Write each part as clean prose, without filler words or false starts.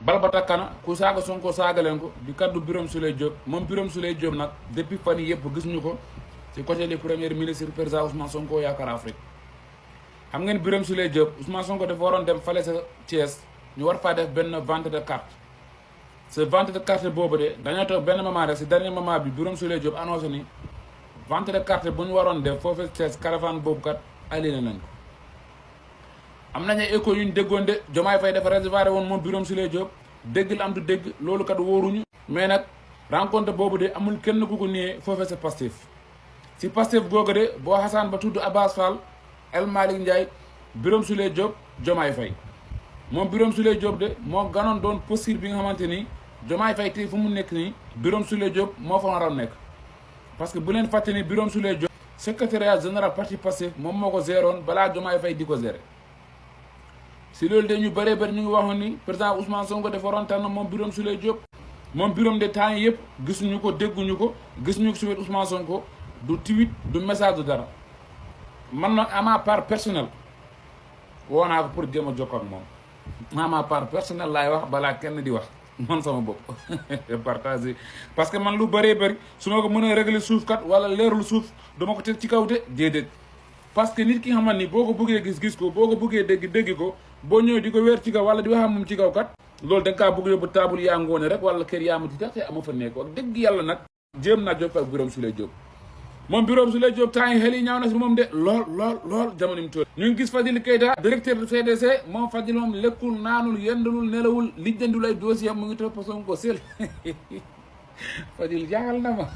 bal ba takkana ku saaga Sonko saaga leen ko di kaddu Birame Souleye Diop moom Birame Souleye Diop nag depuis fan yii yëpp gis ñu ko ci côté du premier ministre président Ousmane Sonko yaakaar Afrique xam ngeen Birame Souleye Diop Ousmane Sonko dafa waroon dem fale sa Thiès ñu war faa def benn vente de carte ce vente de carte boobu de dañoo toog benn moment rek si dernier moment bi Birame Souleye Diop annoncé ni vente de carte bu ñu waroon def foofu Thiès caravane boobu kat annulé nañ ko. am nañu ay écho yu ñu déggoon de Diomaye Faye dafa réservé woon moom Birame Souleye Diop dégg la am du dégg loolu kat wóoruñu. mais nag rencontre boobu de amul kenn ku ko niyee foofee sa Pastef si Pastef googu de boo xasaan ba tudd Abass Fall El Malick Ndiaye Birame Souleye Diop Diomaye Faye moom Birame Souleye Diop de moo ganoon doon posture bi nga xamante ni Diomaye Faye tey fu mu nekk nii Birame Souleye Diop moo fa waroon nekk. parce que bu leen fàtte ni Birame Souleye Diop secrétariat général parti Pastef moom moo ko géroon balaa Diomaye Faye di ko gérer. si loolu de ñu bëree bëri ñu ngi waxoon ni président Ousmane Sonko dafa waroon tànn moom Birame Souleye Diop moom Birame de temps yi yëpp gisuñu ko dégguñu ko gisuñu ko si wet Ousmane Sonko du tweet du message du dara man nag à ma part personnelle woo naa ko pour jéem a jokkoo ak moom à ma part personnelle laay wax balaa kenn di wax man sama bopp partager parce que man lu bëree bëri su ma ko mën a régler suuf kat wala leerul suuf dama ko teg ci kaw de déedéet parce que nit ki nga xamante ni boo ko bëggee gis ko boo ko bëggee dégg ko boo ñëwee di ko wéer ci kaw wala di wax ak moom ci kaw kat loolu da nga kaa bëgg yóbbu taabul yaa ngoone rek wala kër yaa ma ci tax te ama fa nekk wax dëgg yàlla nag jéem naa jokkoo ak Birame Souleye Diop moom Birame Souleye Diop temps yi xel yi ñaaw na si moom de lool jamono mi toll ñu ngi gis Fadilou Keita directeur du CDC moom Fadilou moom lekkul naanul yendalul nelawul lijjandu lay dossier mu ngi topp Sonko sel Fadilou jaaxal na ma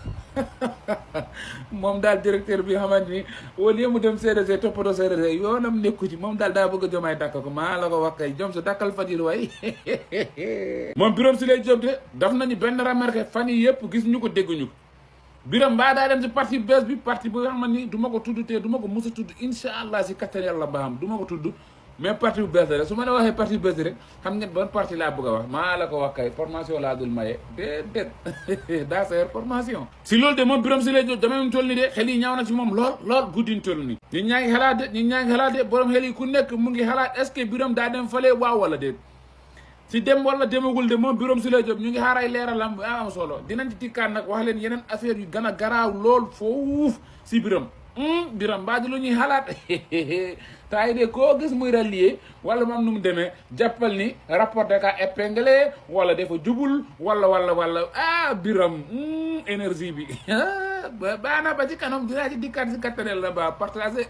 moom daal directeur bi xamante ni au lieu mu dem CDC toppatoo CDC yoonam nekku ci moom daal daa bëgg a Diomaye dàkk ko maa la ko wax kay jom sa dàkkal Fadilou way moom Birame Souleye Diop de daf nañu benn remarque fan yi yëpp gis ñu ko dégguñu ko Birame mbaa daa dem si parti bees bi parti bi nga xam ni du ma ko tudd te du ma ko mos a tudd incha allah si kattan yàlla mbaam du ma ko tudd mais parti bu bees la rek su ma la waxee parti bu bees rek xam ngeen ban parti laa bëgg a wax maa la ko wax kay formation laa dul maye déedéet daa seer formation si loolu de moom Birame Souleye Diop dama toll ni de xel yi ñaaw na si moom lool guddiñ toll ni ñi ñaa ngi xalaat de borom xel yi ku nekk mu ngi xalaat est ce que Birame daa dem fale waaw wala déet si dem wala demagul de moom Birame Souleye Diop ñu ngi xaaray leeralam bu am solo dinañ ci tikkaan nag wax leen yeneen affaire yu gën a garaaw lool foofu si Birame Birame mbaa di lu ñuy xalaat taa yi de koo gis muy rallier wala moom nu mu demee jàppal ni rapport de cas épinglé wala dafa jubul wala Birame énergie bi baana ba ci kanam dinaa ci dikkaat si kattanel la ba partagé